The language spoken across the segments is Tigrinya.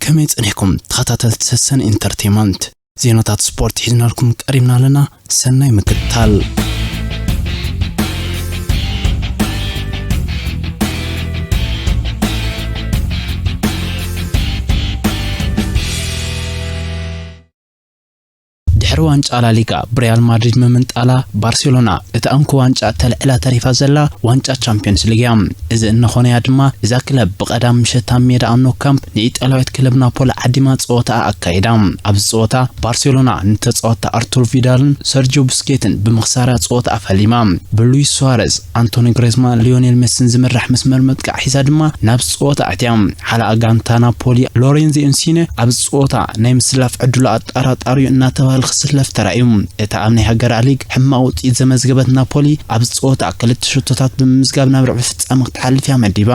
ከመይ ጸኒሕኩም ተኸታተልቲ ሰሰን ኢንተርቴይመንት? ዜናታት ስፖርት ሒዝናልኩም ቀሪብና ኣለና። ሰናይ ምክትታል። ድሕሪ ዋንጫ ላሊጋ ብሪያል ማድሪድ ምምንጣላ፣ ባርሴሎና እታ እንኮ ዋንጫ ተልዕላ ተሪፋ ዘላ ዋንጫ ቻምፒዮንስ ሊግ እያ። እዚ እንኾነያ ድማ፣ እዛ ክለብ ብቐዳም ምሸት ኣብ ሜዳ ኣብ ኖ ካምፕ ንኢጣልያዊት ክለብ ናፖሊ ዓዲማ ጸወታኣ ኣካይዳ። ኣብዚ ጸወታ ባርሴሎና ንተጻወትቲ ኣርቱር ቪዳልን ሰርጂዮ ቡስኬትን ብምኽሳራ ጸወታኣ ፈሊማ። ብሉዊስ ሱዋረዝ፣ ኣንቶኒ ግሬዝማን፣ ሊዮኔል ሜሲን ዝምራሕ መስመር መጥቃዕ ሒዛ ድማ ናብ ጸወታ ኣትያ። ሓለኣ ጋንታ ናፖሊ ሎሬንዞ ኢንሲነ ኣብዚ ጸወታ ናይ ምስላፍ ዕድሉ ኣጠራጣሪ እዩ እናተባህለ ክስለፍ ተራእዩ። እታ ኣብ ናይ ሃገራ ሊግ ሕማቕ ውጽኢት ዘመዝገበት ናፖሊ ኣብዚ ጸወታ ክልተ ሸቶታት ብምምዝጋብ ናብ ርብዒ ፍጻመ ክትሓልፍ እያ መዲባ።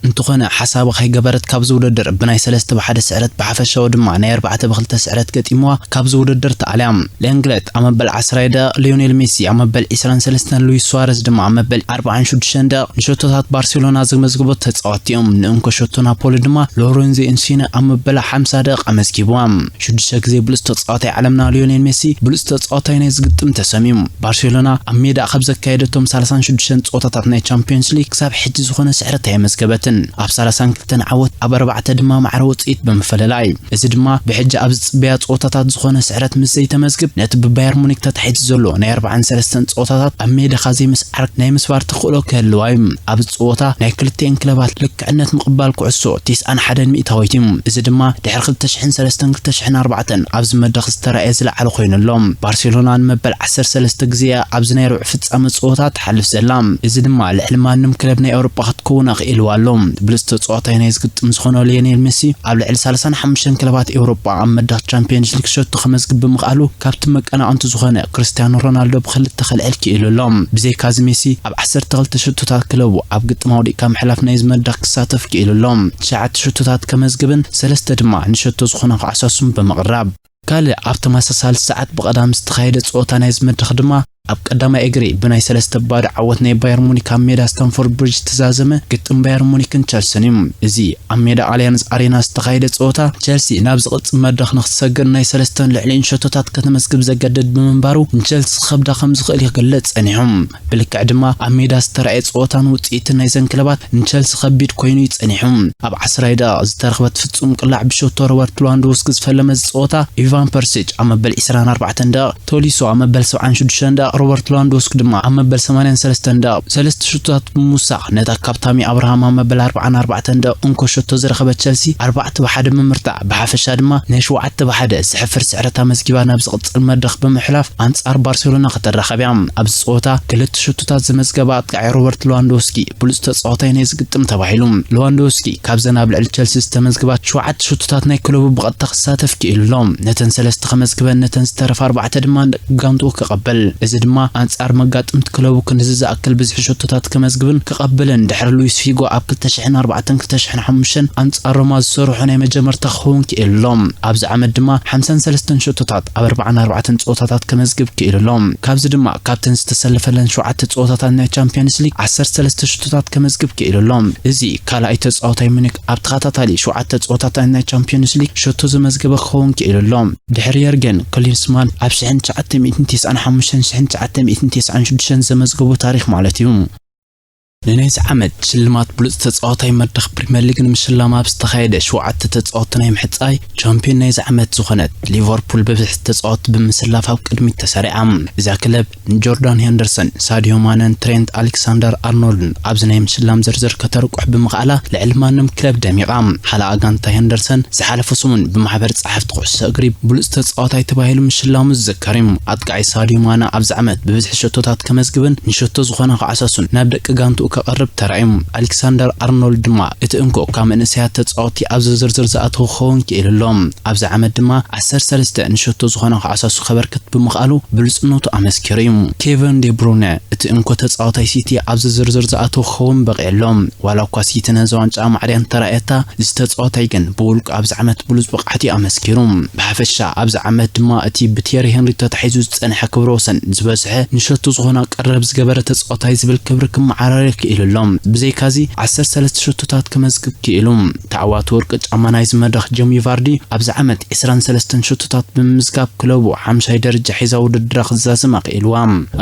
እንተኾነ ሓሳባ ከይገበረት ካብዚ ውድድር ብናይ ሰለስተ ብሓደ ስዕረት ብሓፈሻዊ ድማ ናይ ኣርባዕተ ብክልተ ስዕረት ገጢምዋ ካብዚ ውድድር ተኣልያ። ሌንግለት ኣብ መበል ዓስራይ ደቂቕ፣ ሊዮኔል ሜሲ ኣብ መበል ዕስራን ሰለስተን፣ ሉዊስ ሱዋረዝ ድማ ኣብ መበል ኣርባዓን ሽዱሽተን ደቂቕ ንሸቶታት ባርሴሎና ዘመዝግቦ ተጻወትቲ እዮም። ንእንኮ ሸቶ ናፖሊ ድማ ሎሬንዞ ኢንሲነ ኣብ መበል ሓምሳ ደቂቕ ኣመዝጊብዋ። ሽዱሽተ ግዜ ብሉጽ ተጻዋታይ ዓለምና ሊዮኔል ሜሲ ብሉጽ ተጻዋታይ ናይ ዝግጥም ተሰምዩ። ባርሴሎና ኣብ ሜዳ ካብ ዘካየደቶም ሰላሳን ሽዱሽተን ጸወታታት ናይ ቻምፒዮንስ ሊግ ክሳብ ሕጂ ዝኾነ ስዕረት ኣየመዝገበትን። ኣብ ሰላሳን ክልተን ዓወት፣ ኣብ ኣርባዕተ ድማ ማዕረ ውጽኢት ብምፍልላይ። እዚ ድማ ብሕጂ ኣብ ዝጽበያ ጸወታታት ዝኾነ ስዕረት ምስ ዘይተመዝግብ፣ ነቲ ብባየር ሙኒክ ተታሒዙ ዘሎ ናይ ኣርባዓን ሰለስተን ጸወታታት ኣብ ሜዳኻ ዘይምስዓር ናይ ምስባር ተኽእሎ ክህልዋ እዩ። ኣብዚ ጸወታ ናይ ክልቲኤን ክለባት ልክዕነት ምቕባል ኩዕሶ ተስዓን ሓደን ሚእታዊት እዩ። እዚ ድማ ድሕሪ ክልተ ሽሕን ሰለስተን ክልተ ሽሕን ኣርባዕተን ኣብዚ መድረኽ ዝተራእየ ዝለዓለ ኮይኑ ኣሎ። ባርሴሎና ንመበል ዓሰርተ ሰለስተ ግዜ ኣብዚ ናይ ርብዒ ፍጻመ ጸወታ ትሓልፍ ዘላ። እዚ ድማ ልዕሊ ማንም ክለብ ናይ ኤውሮጳ ክትከውን ኣኽኢልዋ ኣሎ። ብሉጽ ተጻዋታይ ናይ ዝግጥም ዝኾነ ሊዮኔል ሜሲ ኣብ ልዕሊ ሰላሳን ሓሙሽተን ክለባት ኤውሮጳ ኣብ መድረኽ ቻምፒዮንስ ሊግ ሸቶ ከመዝግብ ብምኽኣሉ፣ ካብቲ መቀናቕንቱ ዝኾነ ክርስቲያኖ ሮናልዶ ብኽልተ ከልዕል ክኢሉ ኣሎ። ብዘይካዚ ሜሲ ኣብ ዓሰርተ ክልተ ሸቶታት ክለቡ ኣብ ግጥም ኣውዲቕካ ምሕላፍ ናይዚ መድረኽ ክሳተፍ ክኢሉ ኣሎ። ትሽዓተ ሸቶታት ከመዝግብን ሰለስተ ድማ ንሸቶ ዝኾነ ክዓሳሱን ብምቕራብ። ካልእ ኣብ ተመሳሳሊ ሰዓት ብቐዳም ዝተኻየደ ጸወታ ናይዚ መድረኽ ድማ ኣብ ቀዳማይ እግሪ ብናይ ሰለስተ ባዶ ዓወት ናይ ባየር ሙኒክ ኣብ ሜዳ ስታንፎርድ ብሪጅ ዝተዛዘመ ግጥም ባየር ሙኒክን ቸልስን እዩ። እዚ ኣብ ሜዳ ኣልያንዝ ኣሬና ዝተኻየደ ጸወታ፣ ቸልሲ ናብ ዝቕጽል መድረኽ ንክትሰግር ናይ ሰለስተን ልዕሊኡን ሸቶታት ከተመዝግብ ዘገድድ ብምንባሩ፣ ንቸልሲ ክኸብዳ ከም ዝኽእል ይግለጽ ጸኒሑ። ብልክዕ ድማ ኣብ ሜዳ ዝተራእየ ጸወታን ውጽኢትን ናይዘን ክለባት ንቸልሲ ከቢድ ኮይኑ እዩ ጸኒሑ። ኣብ ዓስራይ ደቂቕ ዝተረኽበት ፍጹም ቅላዕ ብሸቶ ሮበርት ሉዋንዶውስኪ ዝፈለመ ጸወታ፣ ኢቫን ፐርሲች ኣብ መበል ዕስራን ኣርባዕተን ደቂቕ፣ ቶሊሶ ኣብ መበል ሰብዓን ሽዱሽተን ደቂቕ፣ ሮበርት ሉዋንዶውስኪ ድማ ኣብ መበል ሰማንያን ሰለስተን ደቂቕ ሰለስተ ሸቶታት ብምውሳኽ፣ ነታ ካብ ታሚ ኣብርሃም ኣብ መበል ኣርባዓን ኣርባዕተን ደቂቕ እንኮ ሸቶ ዝረኸበት ቸልሲ ኣርባዕተ ብሓደ ብምምርታዕ፣ ብሓፈሻ ድማ ናይ ሸውዓተ ብሓደ ዘሕፍር ስዕረት ኣመዝጊባ ናብ ዝቕጽል መድረኽ ብምሕላፍ ኣንጻር ባርሴሎና ከተራኸብ እያ። ኣብዚ ጸወታ ክልተ ሸቶታት ዘመዝገበ ኣጥቃዒ ሮበርት ሉዋንዶውስኪ ብሉጽ ተጻዋታይ ናይ ዝግጥም ተባሂሉ። ሉዋንዶውስኪ ካብዘን ኣብ ልዕሊ ቸልሲ ዝተመዝግባ ሸውዓተ ሸቶታት ናይ ክለቡ ብቐጥታ ክሳተፍ ክኢሉ ኣሎ። ነተን ሰለስተ ከመዝግበን፣ ነተን ዝተረፋ ኣርባዕተ ድማ ንጋንትኡ ክቐበል። እዚ ድማ ኣንጻር መጋጥምቲ ክለቡ ክንድዚ ዝኣክል ብዝሒ ሸቶታት ከመዝግብን ክቐብልን ድሕሪ ሉዊስ ፊጎ ኣብ ክልተ ሽሕን ኣርባዕተን ክልተ ሽሕን ሓሙሽተን ኣንጻር ሮማ ዝሰርሖ ናይ መጀመርታ ክኸውን ክኢሉ ኣሎ። ኣብዚ ዓመት ድማ ሓምሳን ሰለስተን ሸቶታት ኣብ ኣርባዓን ኣርባዕተን ጸወታታት ከመዝግብ ክኢሉ ኣሎ። ካብዚ ድማ ካብተን ዝተሰለፈለን ሸውዓተ ጸወታታት ናይ ቻምፒዮንስ ሊግ ዓሰርተ ሰለስተ ሸቶታት ከመዝግብ ክኢሉ ኣሎ። እዚ ካልኣይ ተጻዋታይ ሙኒክ ኣብ ተኸታታሊ ሸውዓተ ጸወታታት ናይ ቻምፒዮንስ ሊግ ሸቶ ዘመዝገበ ክኸውን ክኢሉ ኣሎ። ድሕሪ የርገን ክሊንስማን ኣብ ሽሕን ትሽዓተ ሚእትን ተስዓን ሓሙሽተን፣ ሽሕን ትሽዓተ ሚእትን ተስዓን ሽዱሽተን ዘመዝገቡ ታሪኽ ማለት እዩ። ንናይዚ ዓመት ሽልማት ብሉጽ ተጻዋታይ መድረኽ ፕሪምየር ሊግ ንምሽላም ኣብ ዝተኻየደ ሸውዓተ ተጻወትቲ ናይ ምሕጻይ፣ ቻምፒዮን ናይዚ ዓመት ዝኾነት ሊቨርፑል ብብዝሒ ተጻወትቲ ብምስላፍ ኣብ ቅድሚት ተሰሪዓ። እዛ ክለብ ንጆርዳን ሄንደርሰን፣ ሳዲዮ ማነን ትሬንት ኣሌክሳንደር ኣርኖልድን ኣብዚ ናይ ምሽላም ዝርዝር ከተርቁሕ ብምኽኣላ ልዕሊ ማንም ክለብ ደሚቓ። ሓለኣ ጋንታ ሄንደርሰን ዝሓለፈ ሰሙን ብማሕበር ጸሓፍቲ ኩዕሶ እግሪ ብሉጽ ተጻዋታይ ተባሂሉ ምሽላሙ ዝዝከር እዩ። ኣጥቃዒ ሳዲዮ ማነ ኣብዚ ዓመት ብብዝሒ ሸቶታት ከመዝግብን ንሸቶ ዝኾነ ክዓሳሱን ናብ ደቂ ጋንትኡ ከቐርብ ተራእዩ። ኣሌክሳንደር ኣርኖልድ ድማ እቲ እንኮ ካብ መንእሰያት ተጻወትቲ ኣብዚ ዝርዝር ዝኣተወ ክኸውን ክኢሉ ኣሎ። ኣብዚ ዓመት ድማ ዓሰርተ ሰለስተ ንሸቶ ዝኾነ ክዓሳሱ ከበርክት ብምኽኣሉ ብሉጽነቱ ኣመስኪሩ እዩ። ኬቨን ዴ ብሩነ እቲ እንኮ ተጻዋታይ ሲቲ ኣብዚ ዝርዝር ዝኣተወ ክኸውን በቒዑ ኣሎ። ዋላ እኳ ሲቲ ነዚ ዋንጫ ማዕርያ እንተራእየታ፣ እዚ ተጻዋታይ ግን ብውልቁ ኣብዚ ዓመት ብሉጽ ብቕዓት እዩ ኣመስኪሩ። ብሓፈሻ ኣብዚ ዓመት ድማ እቲ ብቲየሪ ሄንሪ ተታሒዙ ዝጸንሐ ክብረ ወሰን ዝበዝሐ ንሸቶ ዝኾና ቀረብ ዝገበረ ተጻዋታይ ዝብል ክብሪ ክመዓራረይ ክኢሉ ኣሎ። ብዘይካዚ ዓሰርተ ሰለስተ ሸቶታት ከመዝግብ ክኢሉ። ተዓዋቲ ወርቂ ጫማ ናይዚ መድረኽ ጆሚ ቫርዲ ኣብዚ ዓመት ዕስራን ሰለስተን ሸቶታት ብምምዝጋብ ክለቡ ሓምሻይ ደረጃ ሒዛ ውድድራ ክዛዝማ ክኢልዋ።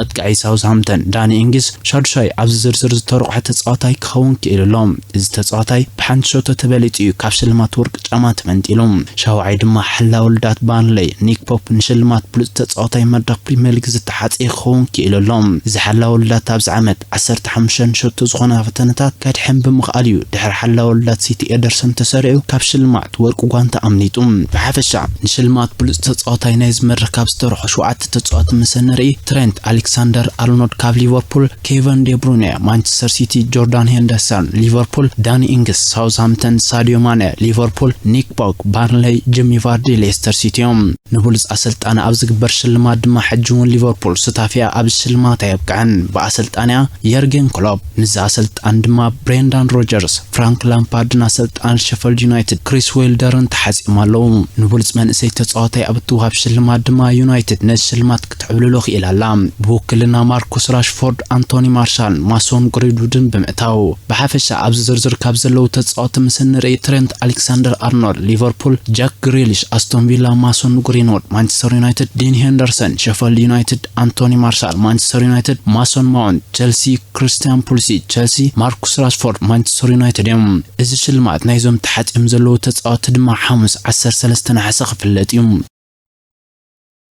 ኣጥቃዒ ሳውዝሃምተን ዳኒ ኢንግስ ሻዱሻይ ኣብዚ ዝርዝር ዝተረቑሐ ተጻዋታይ ክኸውን ክኢሉ ኣሎ። እዚ ተጻዋታይ ብሓንቲ ሸቶ ተበሊጹ እዩ ካብ ሽልማት ወርቂ ጫማ ተመንጢሉ። ሻውዓይ ድማ ሓላዊ ልዳት ባርንለይ ኒክ ፖፕ ንሽልማት ብሉጽ ተጻዋታይ መድረኽ ፕሪምየር ሊግ ዝተሓጽየ ክኸውን ክኢሉ ኣሎ። እዚ ሓላዊ ልዳት ኣብዚ ዓመት ዓሰርተ ሓሙሽተ ሸቶ ዝኾና ፈተነታት ከድሕን ብምኽኣል እዩ ድሕሪ ሓላዊ ልዳት ሲቲ ኤደርሰን ተሰሪዑ ካብ ሽልማት ወርቂ ጓንታ ኣምሊጡ። ብሓፈሻ ንሽልማት ብሉጽ ተጻዋታይ ናይዚ መድረኽ ካብ ዝተረቑ ሸውዓተ ተጻወቲ ምስ እንርኢ ትሬንት ኣሌክሳንደር ኣርኖልድ ካብ ሊቨርፑል፣ ኬቨን ዴብሩይነ ማንቸስተር ሲቲ፣ ጆርዳን ሄንደርሰን ሊቨርፑል፣ ዳኒ ኢንግስ ሳውዝሃምተን፣ ሳዲዮ ማነ ሊቨርፑል፣ ኒክ ፖፕ ባርንለይ፣ ጂሚ ቫርዲ ሌስተር ሲቲ እዮም። ንብሉጽ ኣሰልጣኒ ኣብ ዝግበር ሽልማት ድማ ሕጂ እውን ሊቨርፑል ሱታፌኣ ኣብ ሽልማት ኣየብቅዐን። ብኣሰልጣኒኣ የርገን ክሎፕ፣ ምስዚ ኣሰልጣን ድማ ብሬንዳን ሮጀርስ፣ ፍራንክ ላምፓርድን ኣሰልጣን ሸፈልድ ዩናይትድ ክሪስ ዌልደርን ተሓጺኦም ኣለዉ። ንብሉጽ መንእሰይ ተጻዋታይ ኣብ እትወሃብ ሽልማት ድማ ዩናይትድ ነዚ ሽልማት ክትዕብልሎ ክኢላ ኣላ። ብውክልና ማርኩስ ራሽፎርድ፣ ኣንቶኒ ማርሻል፣ ማሶን ግሪንውድን ብምእታው። ብሓፈሻ ኣብዚ ዝርዝር ካብ ዘለዉ ተጻወቲ ምስ እንርኢ ትሬንት ኣሌክሳንደር ኣርኖልድ ሊቨርፑል፣ ጃክ ግሪሊሽ ኣስቶን ቪላ፣ ማሶን ግሪንውድ ማንቸስተር ዩናይትድ፣ ዲን ሄንደርሰን ሸፈልድ ዩናይትድ፣ ኣንቶኒ ማርሻል ማንቸስተር ዩናይትድ፣ ማሶን ማውንት ቸልሲ፣ ክሪስቲያን ፑሊሲች ቸልሲ፣ ማርኩስ ራሽፎርድ ማንቸስተር ዩናይትድ እዮም። እዚ ሽልማት ናይዞም ተሓጺኦም ዘለዉ ተጻወቲ ድማ ሓሙስ ዓሰርተ ሰለስተ ነሓሰ ክፍለጥ እዩ።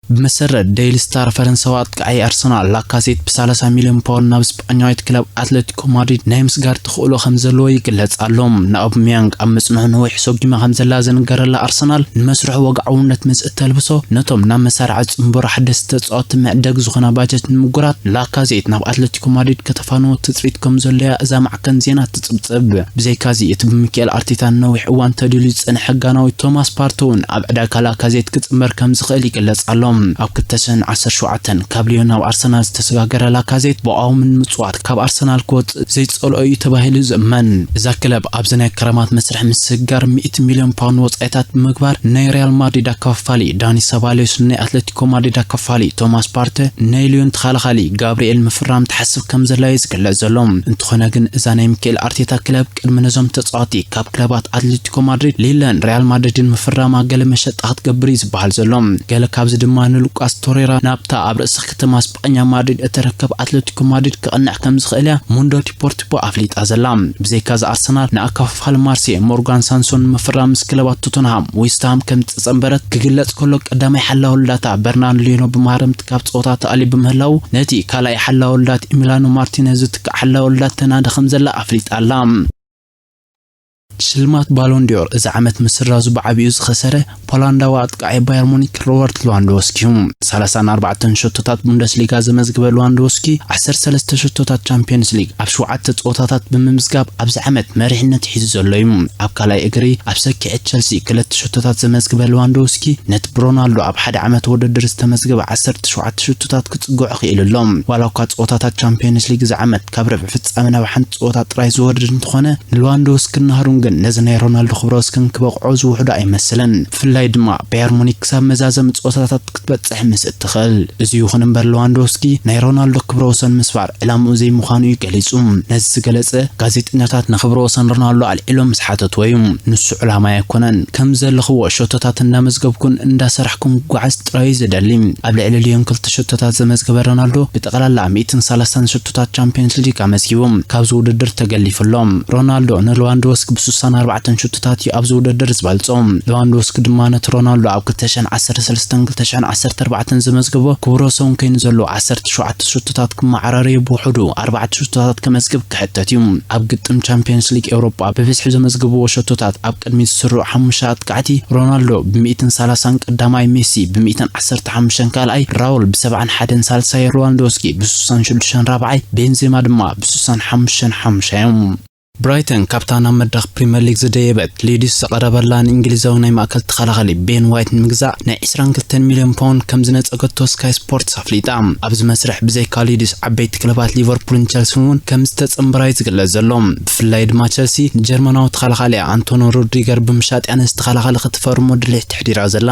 ብመሰረት ዴይሊ ስታር፣ ፈረንሳዊ ኣጥቃዓይ ኣርሰናል ላካዜት ብ ሰላሳ ሚልዮን ፓውንድ ናብ ስጳኛዊት ክለብ ኣትለቲኮ ማድሪድ ናይ ምስጋር ተኽእሎ ከም ዘለዎ ይግለጽ ኣሎ። ንኣውባሚያንግ ኣብ ምጽንሑ ነዊሕ ሰጒማ ከም ዘላ ዝንገረላ ኣርሰናል፣ ንመስርሑ ወግዓውነት ምስ እተልብሶ፣ ነቶም ናብ መሳርዓ ጽንበሮ ሓደስቲ ተጻወትቲ መዕደግ ዝኾና ባጀት ንምጉራት ንላካዜት ናብ ኣትለቲኮ ማድሪድ ከተፋንዎ ትጽቢት ከም ዘሎ'ያ እዛ ማዕከን ዜና ትጽብጽብ። ብዘይካዚ፣ እቲ ብሚካኤል ኣርቴታ ንነዊሕ እዋን ተደልዩ ዝጸንሐ ጋናዊ ቶማስ ፓርተ እውን ኣብ ዕዳጋ ላካዜት ክጽንበር ከም ዝኽእል ይግለጽ ኣሎ። ኣብ ክልተ ሽሕን ዓሰርተ ሸውዓተን ካብ ሊዮን ናብ ኣርሰናል ዝተሰጋገረ ላካዜት ብቋሚ ንምጽዋት ካብ ኣርሰናል ክወጽእ ዘይጸልኦ እዩ ተባሂሉ ዝእመን። እዛ ክለብ ኣብዚ ናይ ክረማት መስርሕ ምስግጋር ሚእቲ ሚልዮን ፓውንድ ወጻኢታት ብምግባር ናይ ሪያል ማድሪድ ኣከፋፋሊ ዳኒ ሰባሊዮስ፣ ናይ ኣትለቲኮ ማድሪድ ኣከፋፋሊ ቶማስ ፓርተ፣ ናይ ሊዮን ተኸላኻሊ ጋብሪኤል ምፍራም ትሓስብ ከም ዘላ እዩ ዝግለጽ ዘሎ። እንተኾነ ግን እዛ ናይ ሚካኤል ኣርቴታ ክለብ ቅድሚ ነዞም ተጻወቲ ካብ ክለባት ኣትሌቲኮ ማድሪድ፣ ሊለን ሪያል ማድሪድን ምፍራማ ገለ መሸጣ ክትገብር እዩ ዝበሃል ዘሎ። ገለ ካብዚ ድማ ንሉቃስ ቶሬራ ናብታ ኣብ ርእሲ ከተማ ስጳኛ ማድሪድ እትርከብ ኣትሌቲኮ ማድሪድ ክቕንዕ ከም ዝኽእል እያ ሙንዶ ዲፖርቲቮ ኣፍሊጣ ዘላ። ብዘይካዚ ኣርሰናል ንኣከፋፋሊ ማርሴ ሞርጋን ሳንሶን ንምፍራም ምስ ክለባት ቶተንሃም፣ ዌስትሃም ከም ዝተጸንበረት ክግለጽ ከሎ፣ ቀዳማይ ሓላዊ ልዳታ በርናርድ ሌኖ ብማህረምቲ ካብ ጸወታ ተኣልዩ ብምህላዉ፣ ነቲ ካልኣይ ሓላዊ ልዳት ኢሚላኖ ማርቲነዝ ዝትክእ ሓላዊ ልዳት ተናዲ ከም ዘላ ኣፍሊጣ ኣላ። ሽልማት ባሎን ዲዮር እዚ ዓመት ምስራዙ ብዓቢኡ ዝኸሰረ ፖላንዳዊ ኣጥቃዒ ባየር ሙኒክ ሮበርት ሌዋንዶውስኪ እዩ። ሰላሳን ኣርባዕተን ሸቶታት ቡንደስሊጋ ዘመዝግበ ሌዋንዶውስኪ፣ ዓሰርተ ሰለስተ ሸቶታት ቻምፒየንስ ሊግ ኣብ ሸውዓተ ጸወታታት ብምምዝጋብ ኣብዚ ዓመት መሪሕነት ሒዙ ዘሎ እዩ። ኣብ ካልኣይ እግሪ ኣብ ሰኪዐት ቸልሲ ክልተ ሸቶታት ዘመዝግበ ሌዋንዶውስኪ፣ ነቲ ብሮናልዶ ኣብ ሓደ ዓመት ውድድር ዝተመዝገበ ዓሰርተ ሸውዓተ ሸቶታት ክጽግዖ ክኢሉ ኣሎ። ዋላ እኳ ጸወታታት ቻምፒየንስ ሊግ እዚ ዓመት ካብ ርብዒ ፍጻመ ናብ ሓንቲ ጸወታ ጥራይ ዝወርድ እንተኾነ፣ ንሌዋንዶውስክን ናህሩን ግን ነዚ ናይ ሮናልዶ ክብረ ወሰን ክበቕዖ ዝውሕዶ ኣይመስልን። ብፍላይ ድማ ባየር ሙኒክ ክሳብ መዛዘሚ ጸወታታት ክትበጽሕ ምስ እትኽእል። እዚ ይኹን እምበር፣ ሌዋንዶውስኪ ናይ ሮናልዶ ክብረ ወሰን ምስባር ዕላምኡ ዘይምዃኑ እዩ ገሊጹ። ነዚ ዝገለጸ፣ ጋዜጠኛታት ንክብረ ወሰን ሮናልዶ ኣልዒሎም ምስ ሓተትዎ እዩ። ንሱ ዕላማይ ኣይኮነን፣ ከም ዘለኽዎ ሸቶታት እንዳመዝገብኩን እንዳሰራሕኩን ክጓዓዝ ጥራይ እዩ ዝደሊ። ኣብ ልዕሊ ሊዮን ክልተ ሸቶታት ዘመዝገበ ሮናልዶ፣ ብጠቕላላ ሚእትን ሰላሳን ሸቶታት ቻምፒየንስ ሊግ ኣመዝጊቡ። ካብዚ ውድድር ተገሊፉ ኣሎ። ሮናልዶ ንሌዋንዶውስኪ ብስሳን ኣርባዕተን ሸቶታት እዩ ኣብዚ ውድድር ዝበልጾ። ሌዋንዶውስኪ ድማ ነቲ ሮናልዶ ኣብ ክልተ ሽሕን ዓሰርተ ሰለስተን ክልተ ሽሕን ዓሰርተ ኣርባዕተን ዘመዝገቦ ክብረ ወሰን ኮይኑ ዘሎ ዓሰርተ ሸውዓተ ሸቶታት ክመዓራረዩ፣ ብውሕዱ ኣርባዕተ ሸቶታት ከመዝግብ ክሕተት እዩ። ኣብ ግጥም ቻምፒየንስ ሊግ ኤውሮጳ ብብዝሒ ዘመዝገብዎ ሸቶታት ኣብ ቅድሚት ዝስርዑ ሓሙሽተ ኣጥቃዕቲ፣ ሮናልዶ ብሚእትን ሰላሳን ቀዳማይ፣ ሜሲ ብሚእትን ዓሰርተ ሓሙሽተን ካልኣይ፣ ራውል ብሰብዓን ሓደን ሳልሳይ፣ ሌዋንዶውስኪ ብስሳን ሽዱሽተን ራብዓይ፣ ቤንዜማ ድማ ብስሳን ሓሙሽተን ሓሙሻይ እዮም። ብራይተን ካብታ ናብ መድረኽ ፕሪምየር ሊግ ዝደየበት ሊድስ ዝቐረበላ ንእንግሊዛዊ ናይ ማእከል ተኸላኻሊ ቤን ዋይት ንምግዛእ ናይ ዕስራን ክልተን ሚልዮን ፓውንድ ከም ዝነጸገቶ ስካይ ስፖርትስ ኣፍሊጣ። ኣብዚ መስርሕ ብዘይካ ሊድስ፣ ዓበይቲ ክለባት ሊቨርፑልን ቸልሲን እውን ከም ዝተጸንበራ እዩ ዝግለጽ ዘሎ። ብፍላይ ድማ ቸልሲ ንጀርመናዊ ተኸላኻሊ ኣንቶኒ ሩድሪገር ብምሻጥ እያ ነዚ ተኸላኻሊ ክትፈርሞ ድሌት ተሕዲራ ዘላ።